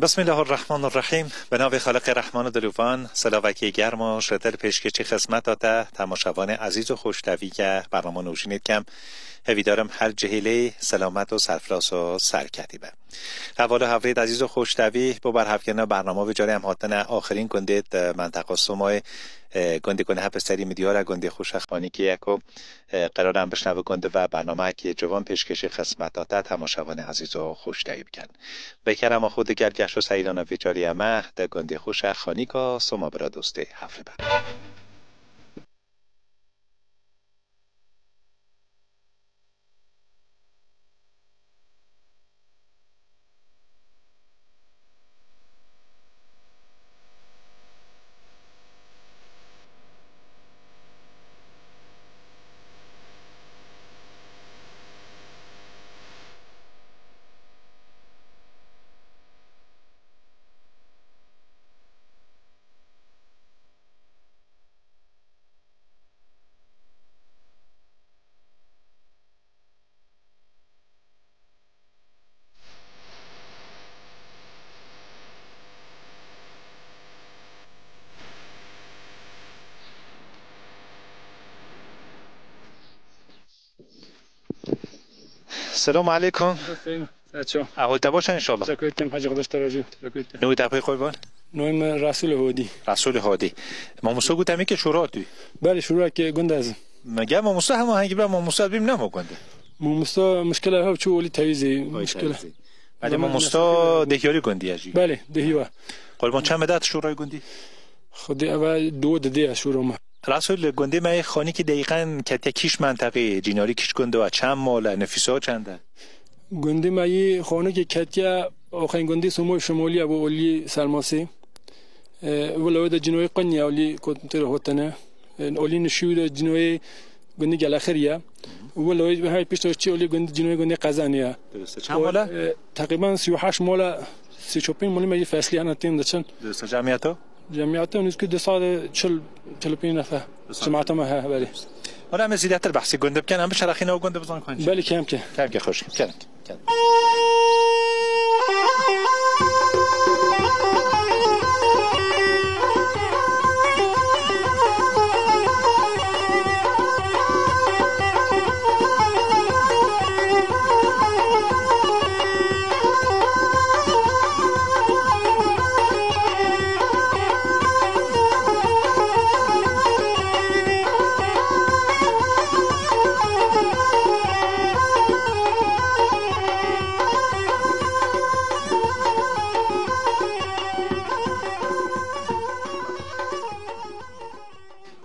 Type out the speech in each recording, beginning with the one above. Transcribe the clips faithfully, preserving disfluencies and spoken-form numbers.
Bismillahirrahmanirrahîm. Bi navê Xaliqê Rehman û Dilûvan, silavekî germ û şitir pêşkêşî xizmeta te, temaşevanê ezîz û xweştevî ye, bernama Nûjînê dikem. Hêvîdarim her cihê lê selamet û serfiraz û serketî be. Heval û hevrêd ezîz û xweştevî, bo berhevkirina bernama vê carê em hatine axirîn gundê di menteqa Somayê, e, gundê ku niha bi serî min diyar e, gundê xweş e, Xanîkê ye ku, e, qerar e em bişine bi gund ve bernameyekê ciwan pêşkêşî xizmeta te, temaşevanê ezîz û xweştevî bikin. Bi kerema xwe digel geş û seyran û vîcariyê me di gundê xweş e Xanîka Soma bira dostê hevre be. Selam aleykum. Hüseyin, sen ço? Ahol te baş e inşallah. Teşekkür ederim Hacı, Xwedaş te razî. Teşekkür ederim. Nû te pê qurban? Nû me Rasul Hodi. Rasul Hodi. Mamosta gote me ke şûra tu. Belê, şûra ke gund ez. Me gel mamosta hema hengî be mamosta bîm ne ma gund. Mamosta muşkila hev çû olî tevîzê. Oy, muşkila. Tevîzê. Belê, mamosta dehyarî gundî ye jî. Belê, dehiwa. Qurban çend me dat şûrayê gundî? Xwedê eve do didê ya şûra me. Rasul, gundê me yê Xanîkê deqîqen ketiye kîş menteqê, cînarî kîş gund e, çend mal e, nifûsa çend e? Gundê me yê Xanîkê ketiye axên gundê Somoy Şimolî ye bo olî Selmasê. E, wila wê de cînoyê qin ye olî kontêr hotene. E, olî nişî wî de cînoyê gundê Gelexir ye. Wila wê hey pişta çi olî gundê, cînoyê gundê Qezanê ye. Dirist e. Çend mal e? E, teqrîben sî û heşt mal e, sî û çar mal me yê feslî hene tên diçin. Dirist e. Cemiyeta? Cemiyeta nûskî du sed çil, çil û pênc nefer. Cemaeta me he, belê. Wala em ê zêdetir behsê gund bikin, em bişerexîne ew gund bizan ku hîn çi. Belê, kemke. Kemke xweş, kemke.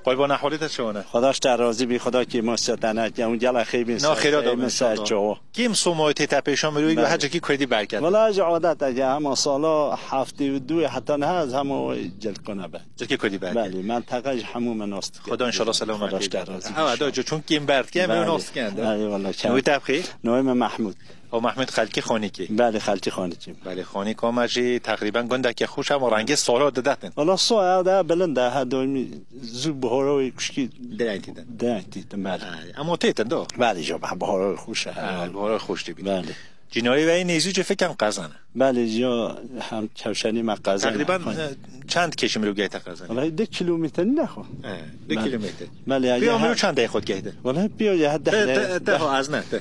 Qurbana holê te çawan e? Xweda ji te razî bî, Xweda kêma sitene, ew gela xêbîn. Na xêra da inşallah. Çawa. Kêm Somayê tê te pêşan miroyî ve hecekî Kurdî berket. Wala ji adet e, hema sala heftê û du heta niha ez hema cilkona be. Cilkê Kurdî berket. Belê, menteqa ji hemû me nas dike. Xweda inşallah selamet. Xweda ji te razî bî. Ewa, da çûn kêm berdikin, me nas dikin. Eyvallah. Nû te bixê? Nû me Mahmud. O Mahmud xelkê Xanîkê. Belê, xelkê Xanîkê. Belê, Xanîka me jî teqrîben gundeke xweş e, ama rengê sala didetin. Wala sala de bilind e, ha doymî zû bihara wê kuşkî. Direng tîtin. Direng tîtin, belê. Ay, ama têtin do. Belê, jo, bihara xweş e. Ha, bihara xweş dibî. Belê. Cînayê ve nêzî jî fikem Qezan e. Belê, jo, hem kewşenî me Qezan e. Teqrîben, e, çend keşî mirov gehte Qezan? Wala du kilometre ne xwe. He, du kilometre. Belê, ya. Piya mirov çend deqîqe gehte? Wala piya ya deh deqîqe. Te, te, te, ez ne, te.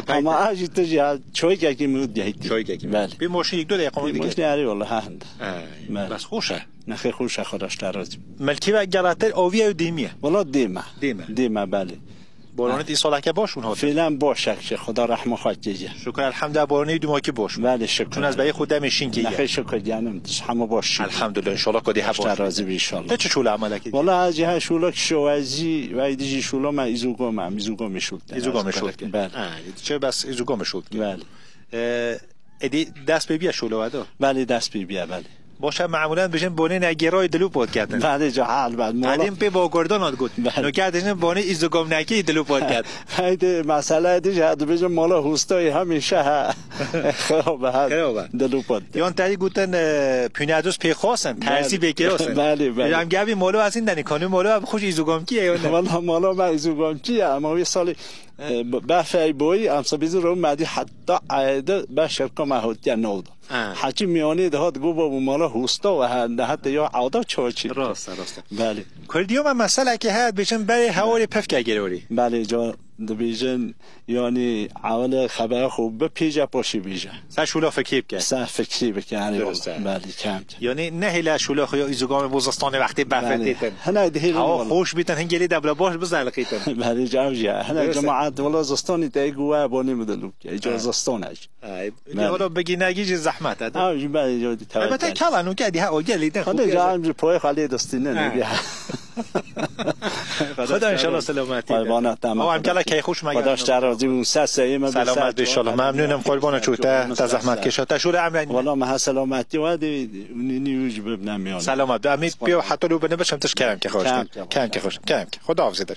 Ama a jî tu jî ya çoykekî mirov gehte. Çoykekî mirov. Belê. Pê maşîn yek du deqîqe. Pê maşîn erê wala ha hende. Belê. Bes xweş e. Nexê xweş e, Xweda ji te razî. Milkê ve gelatir aviye û dêmiye. Wala dême. Dême. Dême, belê. Boranê di saleke baş bûn hatin. Filan baş e, Xweda rehma xwe kiriye. Şükür, elhamdülillah, boranê dûmakî baş bûn. Belê, şükür. Çûn ez beyê xwe demê şînkê ye. Nexê şükür, canım, hemû baş. Elhamdülillah, inşallah Xwedê heba. Te çi şûla emelekî? Wala ez jî her şûla ki şo ez jî, ve dijî şûla me îzûgom e, îzûgomê şûl. Îzûgomê şûl. Belê. Ha, çi bes îzûgomê şûl. Belê. E, Êdî dest pê bîye şûlo we do? Belê, dest pê bîye, belê. Boşa me'mûlen bijin bonê negêroyê dilû pot ketin. Belê, cahal ben. Mola. Edîm pê bogordona digot. Belê. Noke dijin bonê îzûgomnekî dilû pot ket. Heydi mesele dij ha dibijin mola hûstoyê hemîşe ha. Xerobe ha. Xerobe. Dilû pot. Yon terî gotin, e, pînedûs pêxwasin, tersî bêkêrosin. Belê, belê. Em gevî molo ezîn denî, konû molo em xweş îzûgomkî ye, yon ne? Wala molo me îzûgomkî ye, ama wî salî E, be-, befey boyî, em sibî zî ro me dî heta êde beşer koma hotiye newda. Ha. Hecî miyanê dihat, got, "Babo, mala hosta we hende, heta ya ewda çawa çêdike?" Rast e, rast e. Belê. Kurdiyo me meselekê heye, dibêjin berê hewarê pevke girorî. Belê, ca dibêjin, yanî, ewilê xebera xwe bipêje, paşê bêje. Ser şûla fikirî bike. Ser fikirî bike, erê wele. Dirust e. Belê, kêm. Yanî nehêle şûla xwe ya îzogamê bo zistanê wextê berfê têtin. Belê. Hinek dihêlin wele. Hewa xweş bîtin, hin gelê de bila baş bizeliqîtin. Belê, ca ev jî ye. Hinek cemaet wele zistanê te got we bonê min dilû bike. Îca zistan e jî. Ay, belê. Hala bigînegî jî zehmet e. Ha, jî belê, jî tewel. Elbette kela nûke dî ha, o gelî de. Hadi xwe ca em jî poyê xalê distînin, ha. Xweda inşallah selametî de. Qurbana, tamam. Ama em gela keyxweş me. Xweda ji te razî bû, ser serê me be. Selamet be inşallah. Memnûnim, qurbana çû te, te zehmet keşa. Te şûle emrê. Wala me ha selametî we de, nî, nî wî jî bibne miyan. Selamet be. Em ê pê heta lû bine biçim tişt kerem ke xweş. Kerem ke. Kerem ke xweş. Kerem ke. Xwedahafizê te.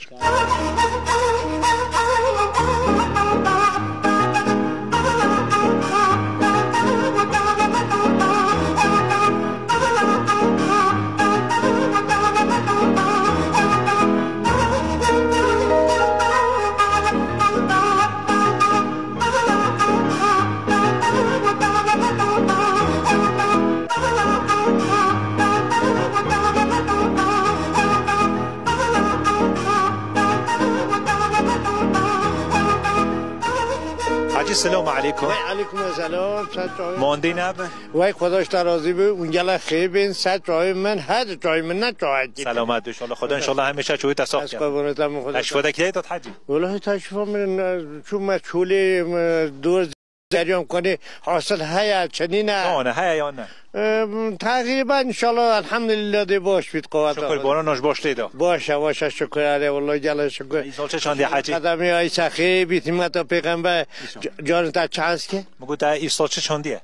Hacî, selamu aleykum. Wey aleykum selam. Sen çağı? Mondî nebe. Wey, Xweda ji te razî be. Hûn gelek xêr bên. Ser çağı min, her çağı min ne çağı ki. Selamet inşallah. Xweda inşallah hemişe çağı te sax ke. Ez qurbanê te, min Xweda. Teşrif de kirê tat hacî. Welahi teşrifa min, e, çûme çolê, e, dor Deryan konê hasil heye, çi nîne? Çawa ne, heye yan ne? Em, teqrîben, înşallah, elhamdülillah, dê baş bît, qeweta. Şukur, boran ji baş lê da. Baş e, baş e, şukur, erê, wela, gele şukur. Îsal çi çandiye, hecî? Qedemê ay saxî, bîtîmeta pêxember, înşallah. Ca-, carên te çi hez ke? Min got, te îsal çi çandiye?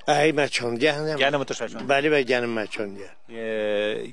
Ey, me çandiye, hene. Genim tu çi çandiye? Belê, be, genim me çandiye. Ee,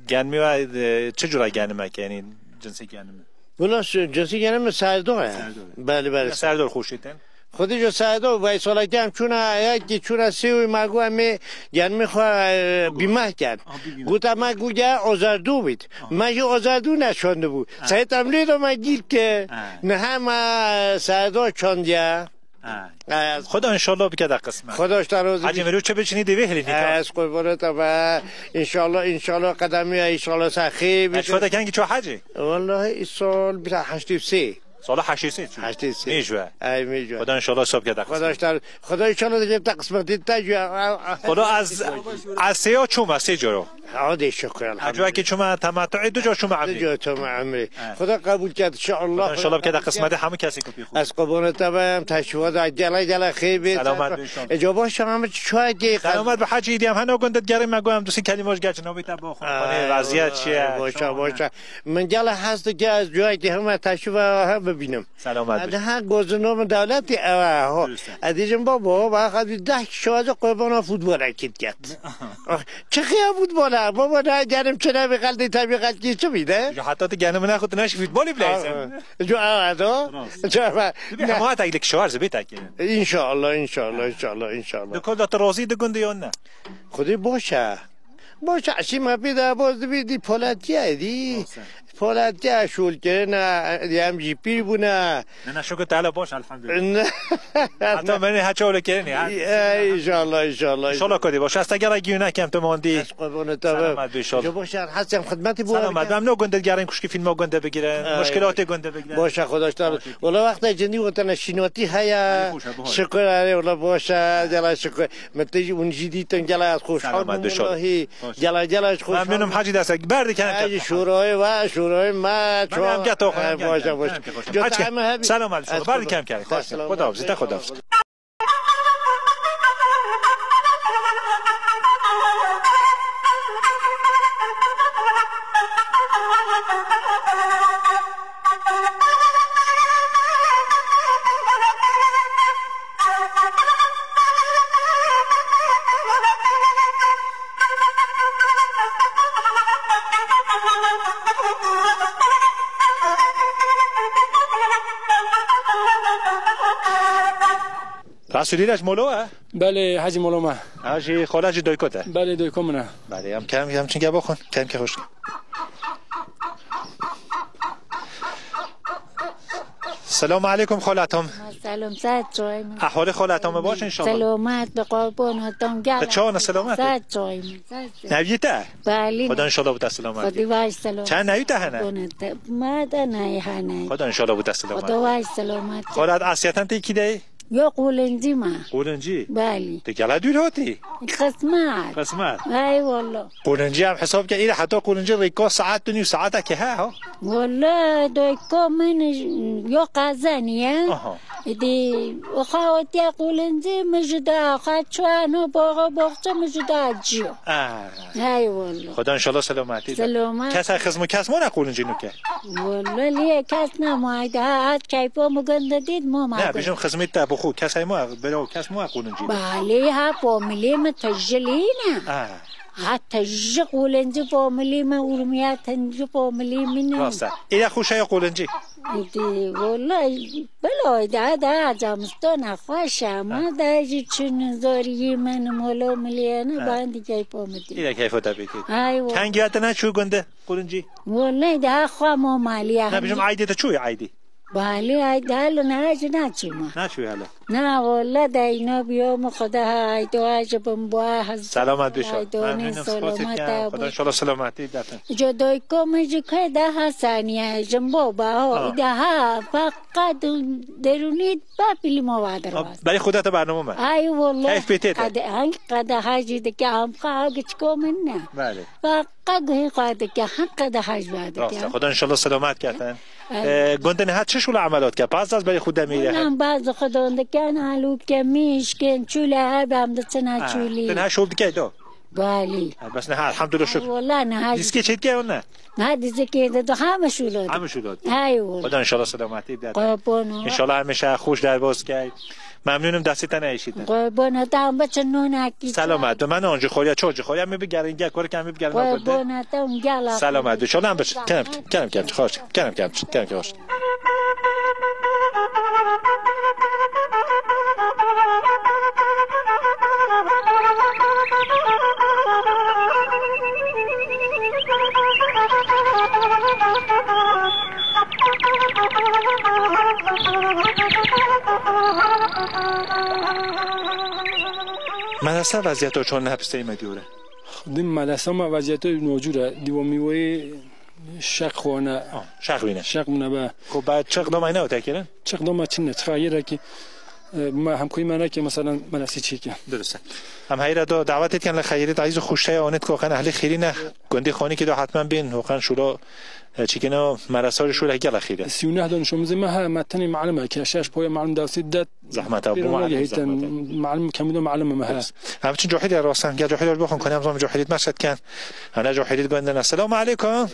genimê we, e, çi cura genim e, yanî cinsê genim e? Wela, şu cinsê genim me serdo ye. Serdo ye. Belê, belê. Ya serdo xweş e te? Xwedî ji Seydo, veysalekî em çûna, yekî çûna Sêwî, me got, em ê genimê xwe, e, bîmeh ken. Ah, bîmeh. Gote me, got, ge azardû bît. Ah. Me jî azardû neşandibû. Ah. Seyt em lê de me gîr ke. Ah. Niha me Seydo çandiye. Ah. Eh, Xweda înşallah bike de qismet. Xweda ji te razî bî. Hacî, mirov çi biçinî dê vê hilî nîka. Eh, ez qurbanê te be. Înşallah, înşallah qedemê, înşallah saxî bî. Eh, Xweda kengî ço hacî? Welahi, îsal bîra heştê û sê. Sala heştê sê çû. Heştê sê. Mêj we. Ey, mêj we. Xweda înşallah sob ke de qismet. Xweda inşallah, Xweda inşallah dike te qismetê te jî. Xweda ez, ez sêya çûme, sê coro. Hadi şükür, elhamdülillah. Ecwekî çûme temetuî, du cor çûme emrî. Du cor çûme emrî. Evet. Xweda qebûl ket inşallah. Xweda inşallah bike de qismetê hemû kesê ku pî xwe. Ez qurbanê te be, em teşrîfa de gele gele xêr bê. Selamet be inşallah. E, coba şamê çi çayekê. Selamet be hacî, îdî em heno gund digerî, me got em du sê kelîme ji gel çi nobî te bo xwe. Ay, vaziyet çi ye? Boşa, boşa. Min gela hez dike ez cayekê hema teşrîfa he bibînim. Selamet be. Daha gozino min dewletî ew e, ho. Dürüst e. Ez dîjim babo, ba xwe deh kişi waze qurbana futbolekî diket. Ah, çi xiya futbol e? Babo, ne gerim çi ne bi xeltî te bi xelkî çi bî de? Ji heta tu genim ne xwe tu neşî futbolî bileysin. Ah, jo ew e do. Rast. Jo ev e. Tu bi hemayetek li kişi war zibî tekî. İnşallah, inşallah, inşallah, inşallah. Di kol de tu razî di gund de yon ne? Xwedî boş e. Boş e, şî me pê de boz dibî dî polatiye dî. Polatiye şûl kirine, em jî pîr bûne. Ne, ne, şukur te hele baş, elhamdülillah. Ne. Heta menê heça wele kirinî, ha? E, inşallah, inşallah. İnşallah kodi baş. Ez te gela giyune kem tu mandî. Ez qurbanê te be. Selamet be inşallah. Ji baş e, hesem xidmetî bu. Selamet be. Em no gunde digerin kuşkî filma gunde bigirin. Ay. Muşkilatê gunde bigirin. Baş e, Xweda ji te razî. Wela wexta cindî wexta ne şînatî heye. Ay, xweş e, bu. Şukur, erê, wela baş e, gela şukur. Min te jî, hûn jî dîtin, gela ez xweşhal bûm, wellahî. Gela, gela ez xweşhal bûm. Memnûnim hacî, destê berdiken. Ez jî şûroyê we, şûroyê me, ço-, em getoxin, em getoxin. Baş e, baş e. Hacî, selamet, berdiken, kerem. Xwedahafizî, te xwedahafizî. Rasulî re ji Molo e? Belê, Hecî Molo me. Ha, jî xola jî doyko te? Belê, doyko min e. Belê, em kem, em çinge bixwin, kem ke xweş. Selamu aleykum xola Tom. Selam, saet çoy min. Ahwalê xaleta me baş inşallah. Selamet, bi qurban hatam gel. Te çawa ne selamet? Saet çoy min. Nevî te? Belî. Xweda inşallah bide selamet. Xwedî baş selamet. Çend nevî te hene? Qurban hatam. Ma de nayê hene. Xweda inşallah bide selamet. Xweda baş selamet. Xalet Asyatan tê kî de? Yo, Qûlincî ma. Qûlincî? Belî. Te gela dûr hatî? Qismet. Qismet. Ey wallah. Qûlincî em hesab ke, îre heta Qûlincî rêka saet du nîv saeta ke he ha? Wallah, doyko min yo qezeniye. Aha. Îdî oxa otiye Qûlincî min ji da, oxa çuano boğo boğçe min ji da ciyo. Ah. Ey wallah. Xweda inşallah selametî de. Selamet. Kes ay xizmû kes mona Qûlincî nuke? Wallah, lê kes ne ma, daha hat keyfo mu gönde dît mo ma. Ne, bijim xizmî te bi xu, kes ay mo, bero kes mo Qûlincî. Balê ha pomilê mi tejilî ne. Ah. Ha tejî Qûlincî pomilî mi, Urmiya tejî pomilî mi ne. Rast e. Îre xu şeyo Qûlincî. Îdî, wallah, belo, da, da, camistona xweş e, ama da jî çin zorî min, molo miliyene, bandî keyfo mi dî. Îre keyfo te bikî. Ay, wallah. Kengî te ne çû gönde? Qûlincî? Wellay daha xwe mo maliya. Ne, bijim aydê te çûyî aydî? Balî aydê helo ne jî naçûma. Naçûyî helo? Na, wella de îno biyo mu xwe de ha aydê wa ji bin bua hez. Selamet bişo. Aydê ne selamet. Xweda inşallah selametî datin. Jo doyko min ji kê daha saniye, jin bo ba ho. Ha. Daha fakat derunî ba filmo vadir. Belê xwe de te bername me. Ay wella. Keyf pê tê de. Qede, hangi qede hacî dike am xa giçko min ne. Belê. Qe guhê xwe dike, heqe de hej ve dike. Rast e, Xweda inşallah selamet ketin. Evet. Ee, gundin ha çi şûla emelot ke? Paz az belê xwe demîre. Ulan bazı xudon diken, alûke, mişkin, çûle her bem diçin ha çûlî. Din ha şûl dike do. Balî. Ha, bes ne ha, elhamdülillah şükür. Wala ne ha. Diske çetke o ne? Ha dizike de do ha meşûlo. Ha meşûlo. Hay wala. Xweda inşallah selametî de. Qurban. İnşallah hemişe hoş derbas key. Memnûnim destê te neyşîtin. Qurbana te em biçin nûnekî. Selamet, tu me ne onci xoriya, ço ci xoriya, em ê bigerin, gel, korik em ê bigerin. Qurbana te em gel. Selamet, tu şolan biç. Kerem, kerem, kerem, hoş. Kerem, kerem, kerem, hoş. Medrese vaziyeta çon ne pisteyî me diyore? Din medrese me vaziyeta nocure. Diwa mîweyê şeq xwane. Ah, şeq bîne. Şeq bûne be. Ku be çiq doma ne ote kirin? Çiq doma çinne, çiqa yere ki, e, ma hemkoyî me neke, mesela, medrese çêke. Durust e. Em heyre do davet etken li xeyirî dayîz û xuşteya onet kokan ehli xêrî ne. Gundî xonî ki do hatmen bin, hokan şulo, e, çikino merasa şulo hegela xêrî. Sî û neh don şomizê me ha, me tenê malum e ki, şeş poya malum dawsî det. Zehmet e, bu malum zehmet e. Malum kemî de malum e me ha. Em çi cohîd ya rostan, gel cohîd bixon, konem zam cohîd me şetken. Ana cohîd göndene. Selamu aleyküm.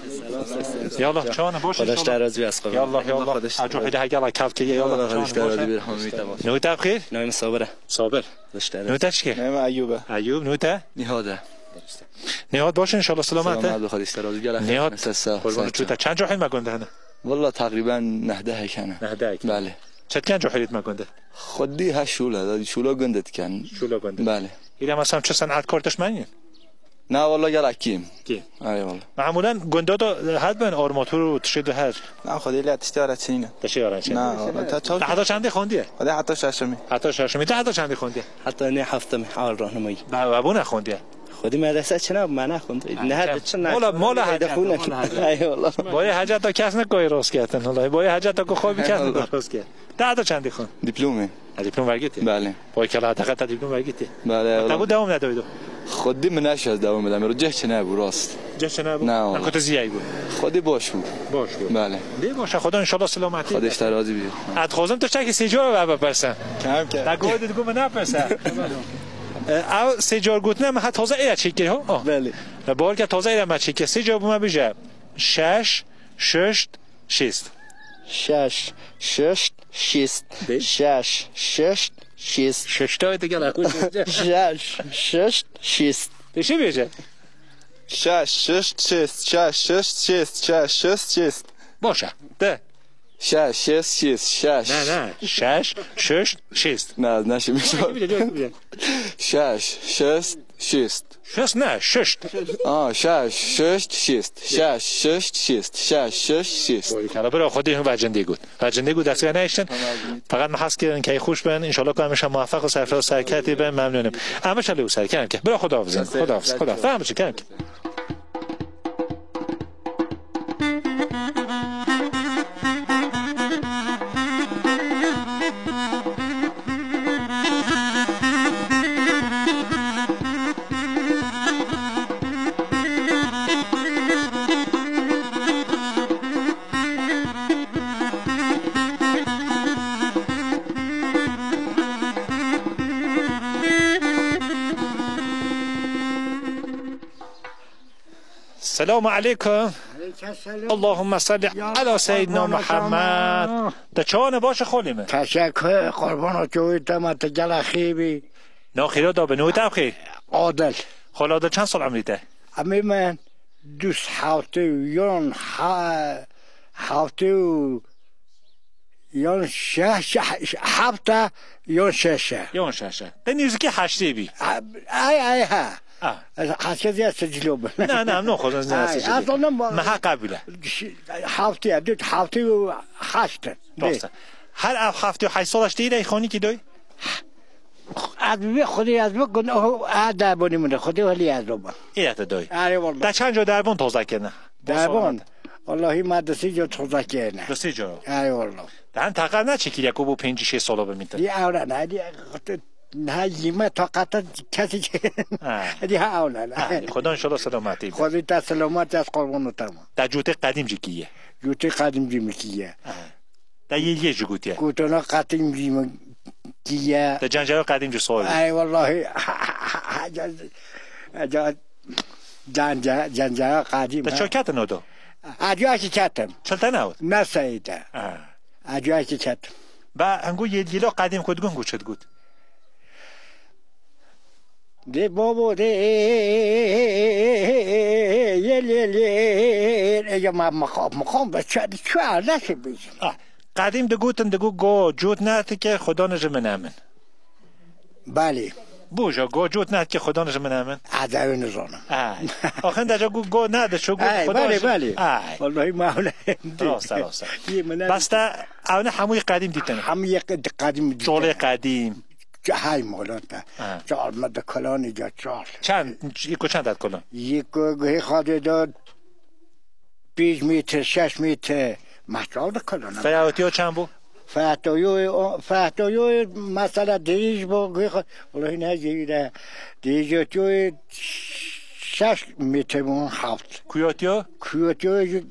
Yallah, çawana boş. Xwedê ji te razî be, esqe. Yallah, yallah. A cohîd hegela kavke, yallah. Xwedê ji te razî be, hamî te baş. Nû te bixîr? Navê min Sabir e. Sabir. Nû te çi ke? Navê min Eyûb e. Eyûb, nû te? Nihad e. Nihad baş inşallah selamet e. Selamet, Xwedê ji te razî be. Nihad, qurban çû te. Çend cohîd me gonde hene? Valla teqrîben nehdeh hene. Nehdeh hene. Belê. Çetken cohîd me gonde? Xwedî ha şûle, şûla gund diken. Şûla gund. Belê. Îre mesela çi senatkar tişt menî? Na, walla gelek kêm. Kêm. Ay, walla. Mamulen gunda da hat ben armatur û tiştê de her. Na, Xwedê lê tiştê ara çinîne. Tiştê ara çinîne. Na, walla, ta çaw. Te heta çendê xwendiye? Xwedê heta şeşemî. Heta şeşemî. Te heta çendê xwendiye? Heta nê heftemî, al rahnimeyî. Ba, ba bûne xwendiye? Xwedî medrese çi ne, me nexwend. Ha, ne heta çi ne. Mola, mola heta, mola heta. Ay, walla. Boya heta kes ne koy rosketin, walla. Boya heta ku xwe bi kes ne koy rosket. Te heta çendê xwend? Diplomê. Ha, diplom vergitî? Belê. Vay kela, te qeta diplom vergitî? Belê, wala. Te bu devam ne doydu? Xwedî min neşaz devam bidem. Ceh çi nebû rast. Ceh çi nebû? Ne, wala. Nakutu ziyay bû. Xwedî baş bû. Baş bû. Belê. Dê baş, Xweda inşallah selametî. Xwedê ji te razî bî. Ez dixwazim tu çekî sê car ve biperse. Kem kem. Te goy didgo min naperse. E, ew sê car gotine me ha taze êre çêkir, ho? Oh. Belê. E, bawer ke taze êre me çêkir. Sê car bû me bije. Şeş, şeş, şêst. Şeş, şeş, şêst. Dê. Şeş, şeş, şêst. Şeş tawê te gel, ha, xwe şeş. Şeş, şeş, şêst. Te şê bêje? Şeş, şeş, şêst, şeş, şeş, şêst, şeş, şeş, şêst. Boş e. De. Şeş, şeş, şêst, şeş. Ne, ne. Şeş, şeş, şêst. Ne, ne şimdi. Şeş, şeş, Şêst. Şêst ne, şişt. A, şeş, şişt, şêst. Şeş, şişt, şêst. Şeş, şişt, şêst. Kala bira xwedî hin vecindê got. Vecindê got destê nehiştin. Feqet me hez kirin key xweş bin. Înşallah ku em şe muwefeq û serfiraz serketî bin. Memnûnim. Em şe lê û serkerem ke. Bira xwedafizin. Xwedafizin. Xwedafizin. Em çi kerem ke. Selamu aleykum. Aleyhisselam. Allahümme salli ala seyyidina Muhammed. Te çawa ne, baş e xolê min? Teşekkür, qurbana çoğu tema te gela xêbî. Na xêra da bi, nû te xê. Adil. Xol Adil, çend sal emrî te? Emrî min du sed hevtê û yon ha-, hevtê û Yan şeş, şeş, heft e, yan şeş e. Yan şeş e. Te nêzîkî heştê bî. Ha, ay, ay, ha. Ha. Ez heskê zî sicilo bin. Na, na, no, xwezin zî Ay, sicilî. ez anam ba- Meha qebûl e. Ş-, heftê, dut heftê û heşt e. Rast e. Her ev heftê û heşt sala ştê îlay xonîkî doy? Ez bi xwedî ez bikin, o, a derbonî min, xwedî welî ez doba. Îlay te doy. Erê wallah. Te çend co derbon toza kirine? Derbon. Wallahî me destî co toza kirine. Destî co. Erê wallah. Te hin teqer neçikiriye ku bo pêncî şêst sala bimîtin? Dî ewle ne, dî niha yîme taqata kesî Ha. Dî ha ewle ne. Ha, Xudan inşallah selametî bide. Xwedî te selamet ez qurban û te ma. Te cûtê qedîm jî kiriye? Cûtê qedîm jî min kiriye. Ha. Te yê yê jî gotiye? Gotana qedîm jî min kiriye. Te cencera qedîm jî soyî? Ey wallahî. Cenca, cenca, cenca qedîm, Te ha. ço ketin odo? Acayekî ketim. Çil te newt? Ne seyî te. Ha. Acayekî ketim. Ba hengo yêdgîlo qedîm ku digun ku çi digut? Dê babo, dê, yel, yel, yel. Ege ma, maqam, maqam be, çe, çe, ne şey bêjim. Ah, qedîm digotin, digot go, cot ne dike, Xudan ji min emin. Belê. Boja, go cot ne dike, Xudan ji min emin. Ez ew nizanim. Ay. Axin de go, go ne de, şu go Ay, Xudan belê, ji- belê. Ay. Wallahî ma öyle. Rast, rast. Yê min Bas te, ew ne hemûyî qedîm dîtin. Hemûyî qedîm dîtin. Çolê qedîm. Hay molata. Ha. Çal me de kolonî de çal. Çend, yeko çend et kolon? Yeko guhê xadê de pênc metre, şeş metre. Me çal de kolon. Feyawetiyo çend bû? Feyawetiyo, o, feyawetiyo mesela dirîj bû guhê xadê. Wallahî ne jî de. Dirîj otiyo şeş metre bû, heft. Kuyotiyo? Kuyotiyo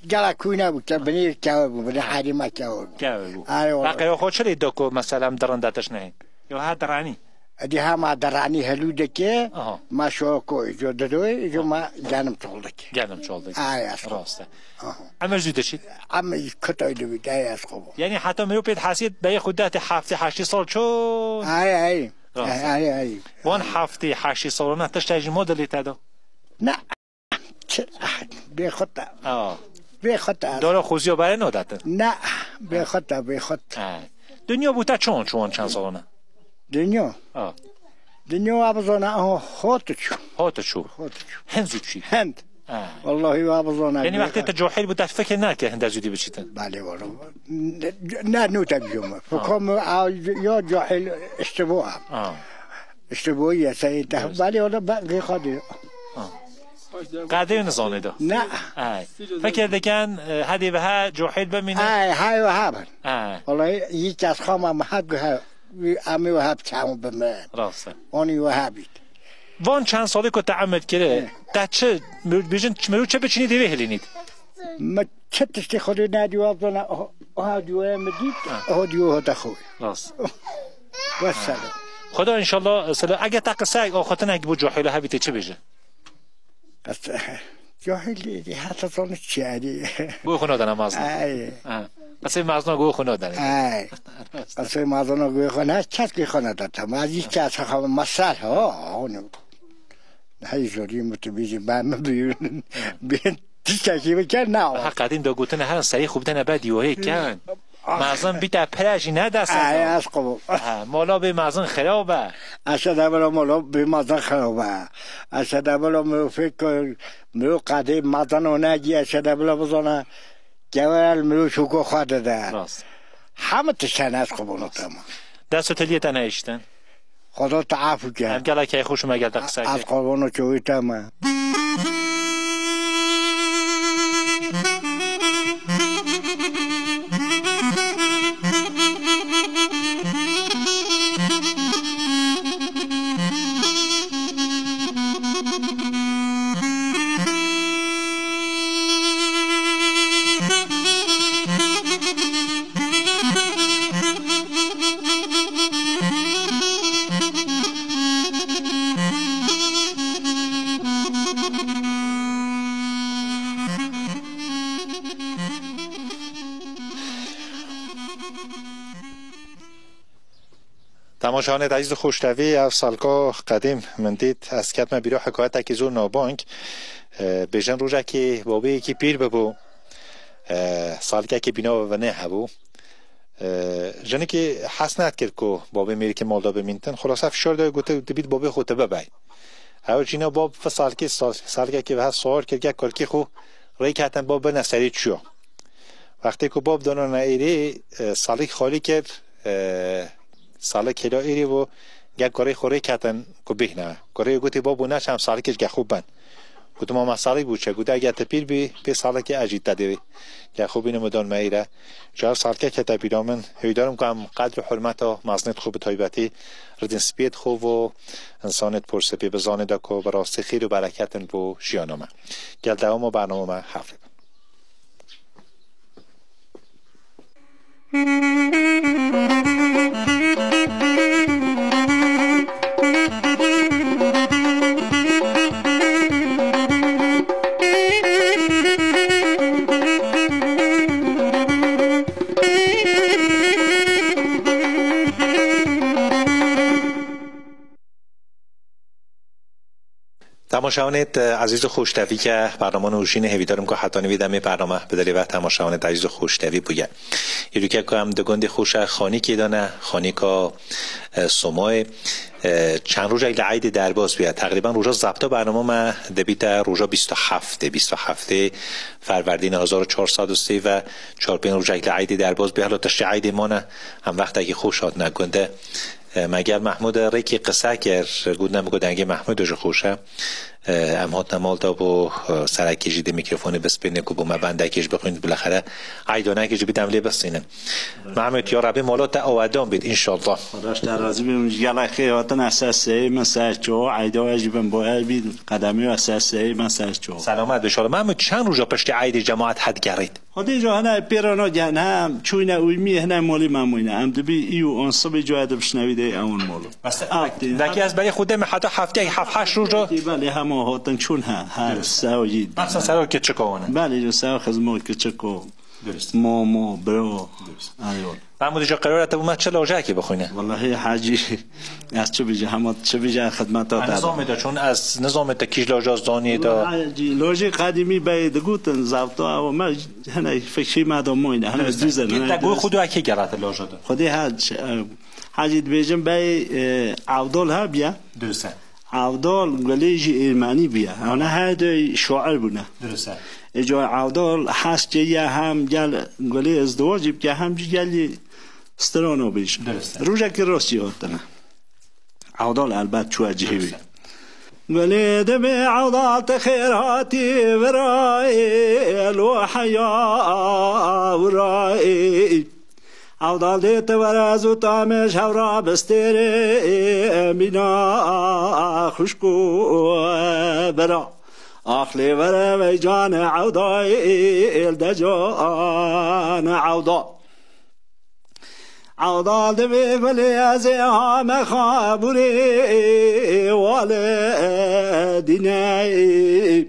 Gela kû nebû, ke binê kewe bû, binê herî me kewe bû. Kewe bû. Erê wala. Reqeyo xo çi lê do ku, mesela, em dirin de tişt nehên? Yo, ha diranî. Edî ha ma diranî helû dike, Aha. ma şo ko, jo didoy, jo ma genim çol dike. Genim çol dike. Erê, ez xo. Rast e. Aha. Em zû diçît? Em kutay dibî, de ez xo bû. Yani heta mirov pêt hesiyet beyê xwe dehte heftê heştê sal ço? Ay, ay. Rast e. Ay, ay. Wan heftê heştê salona tişt jî modeli te do? Ne. Çi? Bêxwe te. Aa. Bêxwe te. Dora xuziyo bare nodatin? Ne, bêxwe te, bêxwe te. Ha. Dinya bû te çon çû wan çend salona? Dinya? Ha. Dinya wa bizana, aha, hot çû. Hot çû. Hot çû. Hin zû çî. Hind. Ha. Wallahî wa bizana. Yani wextê te cahil bû, te fikir nake hinde zûdî biçîtin? Belê wala. Ne, ne nû te biyome. Ha. Fikom a, ya cahil işte bu a. Ha. İşte bu ya seyî te. Belê wala ben gê xadî. Ha. Qedê nizanê de. Ne. Ay. Fikir dikin, e, hedê ve ha cahil bimîne. Ay, hay ve ha ben. Ay. Wallahî, yî kes xama me hep guhe, amê ve hep çamu bime. Rast e. Oni ve ha bît. Van çend salî ku te emed kire, He. te çi, mir-, bijin, çi miru çi biçinî divê hilînît? Me çi tiştê xwedê nediyo, abdona, o, o ha diyo me dît, Ha. o diyo ho te xwe. Rast. Wesselam. Xuda inşallah, selo, ege te qiseyek axutin eg bu cahîla hebî tê çi bêje? Qise-, cahîlî, heta zonu çi yani? Goy xwe nadana mazna. Ay. Ha. Qisey mazna goy xwe nadana. Ay. Qisey mazna goy xwe, ne, kes goy xwe nadata. Ma hiç kes xwe masal, ho, onu. Hey, zorî min tu bêjî, ben mi bî-, bîn tiştekî bike, ne. Ha, qedîm de gotine herin serî xwe bidene be dîwahê ken. Ah. Mezin bîte pire jî ne dest Ay, da. ez qubû. Ha, mola bê mezin xirab e. Eşe de bila molo bî mazin xirab e. Eşe de bila mirov fêk, mirov qedê mazin û negî, eşe de bila bizane, gewel mirov şûko xwe dide. Rast. Hemû tişt hene, ez qurbono te me. Dest û tiliyê te nehiştin. Xweda te efû ke. Em gelek keyxweş û me gel te qise kir. Ez qurbono çawî te me. Temaşevanêt ezîz û xoştevî, ev salka qedîm min dît, ez ketime bîra hikayetekî zor navbang. E, bêjin rojekê babeyekî pîr bibû, e, salikekî bîna bi vinê hebû. E, jinikî hez nedikir ku babê mêrikê mal de bimîntin. Xulasa fişar da, gote, dibît babê xwe tu bibey. Ew jîna bab vê salikê sal-, salikekî bi hev sawar kir, gel kurkî xwe rêk hatin bab bine serê çûya. Wextê ku bab danane êrê, e, salik xalî kir, e, salik hêla êrê bû, gel kurê xwe rêk hatin ku bihne. Kurê gotî, babo, neçe em salikê ji gel xwe bin. Gotu, ma me salik bû çi? Gotu, eger tu pîr bî, pê salikê ez jî te dê gel xwe bînim û dan me êre. Ji hev salikeke te bîra min, hêvîdarim ku em qedr û hurmeta mezinêt xwe bi taybetî ridin spiyêt xwe û însanêt por sipî bizanê de ku bi rastî xêr û bereketin bo jiyana me. Gel dewama bernama me hev rê bin. Temaşevanêt ezîz û xoştevî ke bernama Nûrjînê, hêvîdarim ku heta nîvê demê bernama bi dilê ve temaşevanêt ezîz û xoştevî bûye. Îro ke ku em di gundê xweş e Xanîkê de ne, Xanîka, e, Somayê, e, çend rojek li eydê derbas bûye. Teqrîben roja zepta bernama me dibîte roja bîst û heftê, bîst û heftê Ferwerdînê hezar û çar sed û sî ve çar pênc rojek li eydê derbas bûye. Hela tiştê eydê mane, em wextekî xweş hatine gund. E, me gel Mehmûd rêkê qise kir, got, ne, min got dengê Mehmûd jî xweş e. E, em hatine mal de bo, e, serekê jî dê mîkrofonê bispênê ku bo me bendekê jî bixwîn, bilexere eydanekê jî bidem lê bistînin. Mehmûd, ya Rebê mala te awedan bît, înşallah. Xwedaş te razî be, min ji gelek xêr hatin, ez ser seyê min ser ço, eyda we jî bin bo ev bî, qedemê we ser seyê min ser ço. Selamet be, înşallah. Mehmûd, çend roja piştî eydê cemaet hedigerît? Xwedê ji hene pêrano gene çûyne û mî hene molî me mûyne. Em dibî î û on sibê coya dibişne wî dê ewin molo. Bes, Ewtî. Belkî ez berê xwe demê heta hefteyek heft heşt roj o. Belê hema hatin çûn he. Her Dirist. Sew yî. Mexsen sero keçik o wana. Belê jo sew xizmo keçik o. Dirist. Momo, bro. Dirist. Ayo. Mahmud, îca qerara te bû me çi lojekê bixwîne? Wellahî hacî, ez çi bêjim, hema çi bêjim, xidmeta te de. Nizamê de çûn, ez nizamê te kîj loja zanî de. Hacî, lojê qedîmî beyê digotin, zewta ew me hene fikşî me de moyne, hene Dirist. Dûzen, Kê hene te goy dûzen. Xwedê kê gerate loja de? Xwedê hacî, e, hacî dibêjim bey, e, Evdol hebiye. Dûzen. Evdol Gulê jî Êrmenî bûye. Ewne her du şair bûne. Dirist e. Îca Evdol hez kiriye hem gel Gulê izdiwacî bike hem jî gelî strano bêje. Dirist e. Rojekî rastî hatine. Evdol elbet çûye cihê wî. Dirist e. Gulê dibê Evdol te xêr hatî virayê, lo heya virayê. Evdal dê te were zû tamê ji hev ra bistêrê mîna xwişk û bira. Ax lê were vey canê Evdayê, elde canê Evdal. Evdal divê gulê ez ê hame xabûrê wale dîney.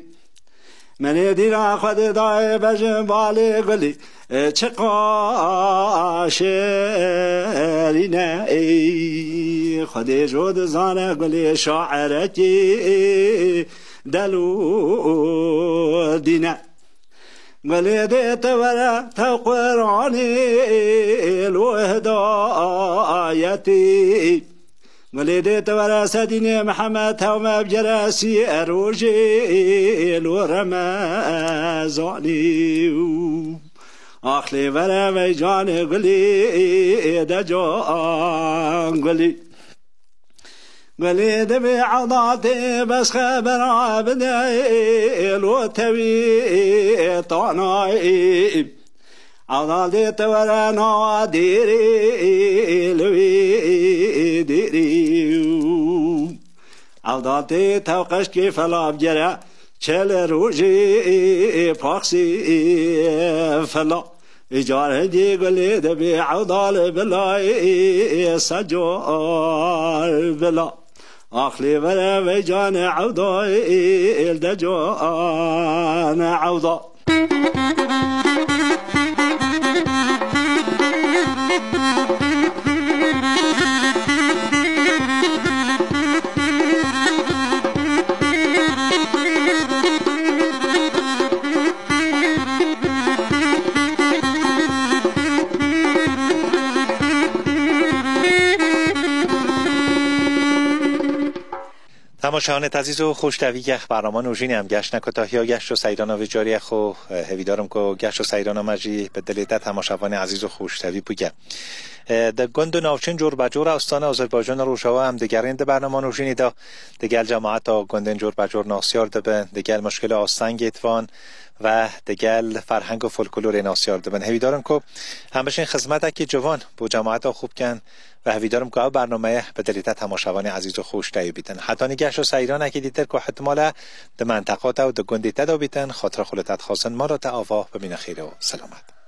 Menê dîna Xwedê dayê bejin balê gulî, e, çiqa şêrîne, ey. Xwedê jo dizane gulê şaerekî del û dîne. Gulê dê te were te Quranê lo hidayetî. Gulê dê te were sedînê Mihemed, hew me bigere sî rojê lo Remezanî. Ax lê were vey canê gulî, de can gulî. Gulê divê edatê bes xebera bide, lo tewî tanayî. Edatê te were nawa dêrê, li wî dêrî. Edatê tew qeşkê fela bigere, çel rojê paxsî fela. Îcar hingî gulê dibê ewdal bilayê, secar bila. Ax lê were vey canê ewdal, de can ewdal. Temaşevanê ezîz û xweştevî, geh bernameya nûjînê em geştine kotahiya geşt û seyrana vê carî xwe, e, hêvîdar im ku geşt û seyrana me jî bi dilê te temaşevanê ezîz û xweştevî bûye. E, di gund û navçeyên corbecor a ustana Azerbaycan Rojava em digerên di bernameya nûjînê de digel cemaeta gundên corbecor nasyar dibin, digel mişkila astengê divan ve digel ferheng û folklorê nasyar dibin. Hêvîdar im ku em bişên xizmetekî ciwan bo cemaeta xwe bikin ve hêvîdar im ku ev bernameye bi dilê te temaşevanê ezîz û xweştevî bîtin. Hetanî geşt û seyranekî dîtir ku hitimal e di menteqa te û di gundê te de bîtin, xatira xwe li te dixwazin, mala te ava, bimîne xêr û selamet.